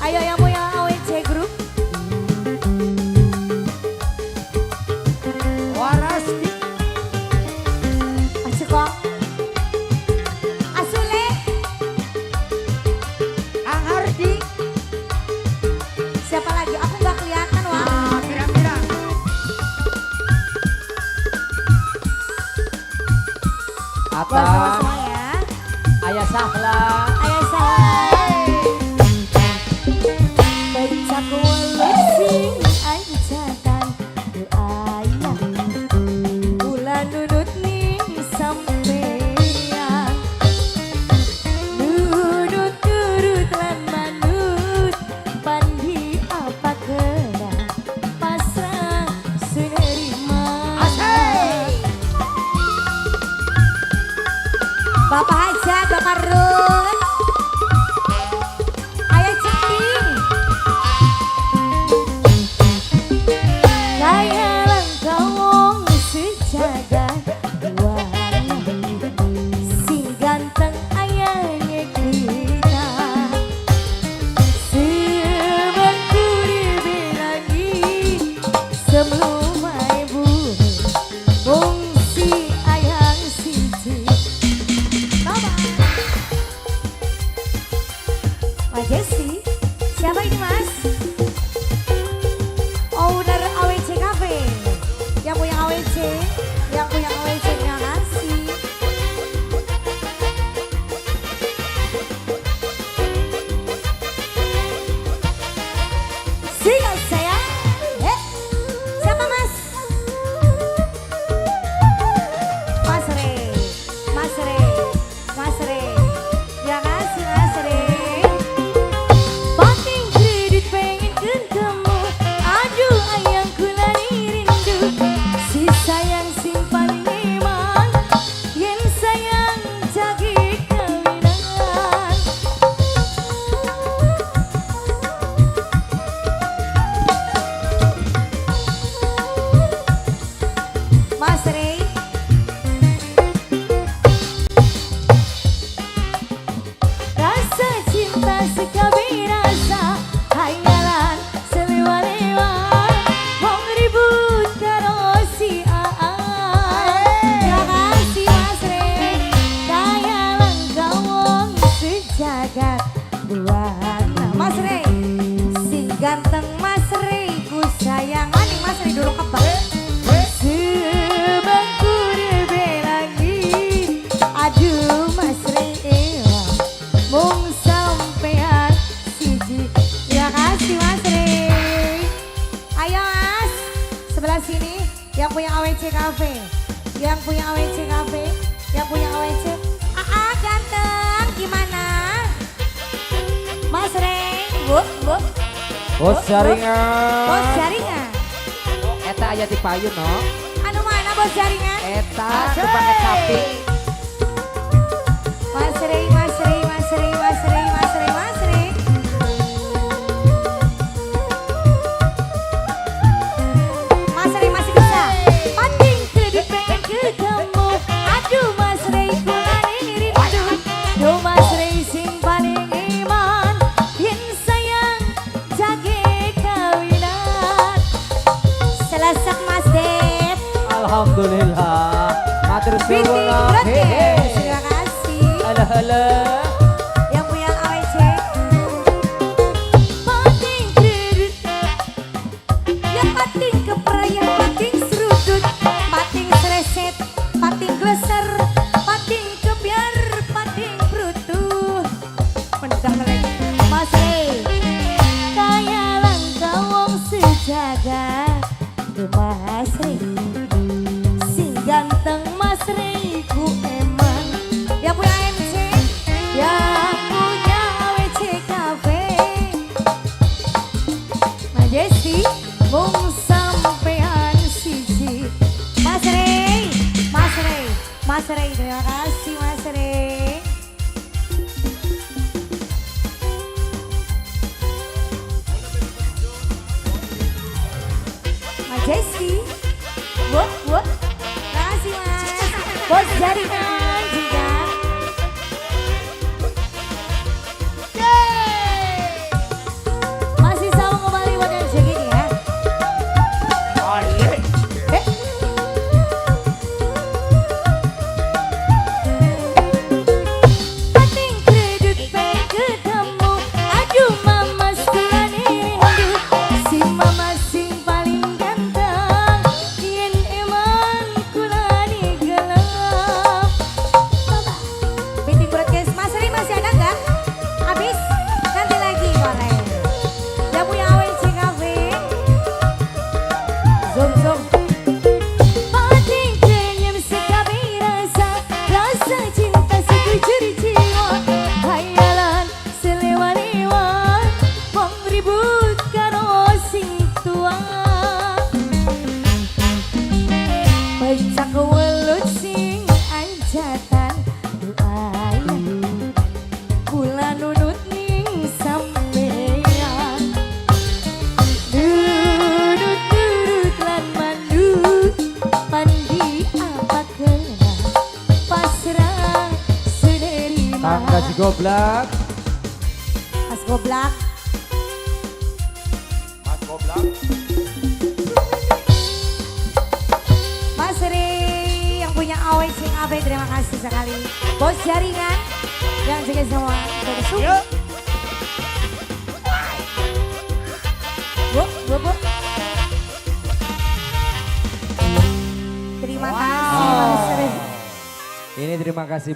Ayo yang punya AWC Group. Waras di Masuk kok. Asule. Kang Hardi. Siapa lagi? Aku nggak kelihatan, wah. Ah, pirang-pirang. Buat Apa? semua ya. Ayah Sahla. Ayah Sahla. Becak welut sing ancatan ayah. Kula nunut ning sampeyan. Nunut turut lan manut pandi apa kena pasrah sunerima. Asik. Bapak Hajat, Bapak Run. Ayah Ceting. Kaya langka wong sejagat buana. Sing ganteng ayahnya kita. Sebangku dibilangi sebelum bumi. Fungsi ayang siji. Bye-bye. Mas Jesse, siapa ini, Mas? Owner AWC Cafe. Yang punya AWC, yang punya AWC, terima kasih. Single saya. Eh, siapa, Mas? Mas Rey, Mas Rey, Mas Rey. Terima kasih, Mas Rey. Pating kredit pengen ketemu. Aduh, ayang kula rindu. Si sayang sing paling iman. Yen sayang jagi kawinan. Mas Rey. Rasa cinta sekabe rasa hayalan selewa-lewa wong ribut karo si Aa. Terima kasih, Mas Rey. Kaya langka wong sejagat buana. Mas Rey, si ganteng Mas Rey ku sayang maning. Mas Rey dulu kebak. Sebangku lagi. Aduh, Mas Rey ewa. Mung sampean siji. Terima kasih, Mas Rey. Ayo, Mas. Sebelah sini yang punya AWC Cafe. Yang punya AWC Cafe. Yang punya AWC. Aa ganteng gimana? Mas Rey. Bu, bu. Bos jaringan. Bos jaringan. Eta aya di payun no. Anu mana bos jaringan? Eta nu pakai sapi. Mas Rey, Mas Rey, Mas Rey, Mas Rey, Mas Rey, Mas Rey. Mas Rey masih bisa. Pating kredit pengen ketemu. Aduh, Mas Rey kula rindu. Duh, Mas Rey sing paling iman. Yen sayang jage kawinan. Selasak, Mas Dev. Alhamdulillah. Matur Binti suwun. Groge. Hehe. Terima kasih. Halo halo. Yang punya AWC. Pating kredit. Yang pating kepra, yang pating serudut, pating sreset, pating gleser, pating kebiar, pating brutuh. Mendah lagi. Mas Rey. Kaya langka wong sejagat. Duh, Mas Rey. Sing ganteng Mas Rey ku eman. Yang punya MC, yang punya AWC Cafe. Majesti, mung sampean siji. Mas Rey, Mas Rey, Mas Rey, terima kasih, Mas Rey. Majesti, wah, wah, makasih, Mas. Bos jaringan juga. Kang Gaji Goblak. Mas Goblak. Mas Goblak. Mas Rey yang punya Awe Sing Abe, terima kasih sekali. Bos jaringan dan juga semua. Yuk. Bu, bu, bu. Terima kasih Mas Rey. Ini terima kasih.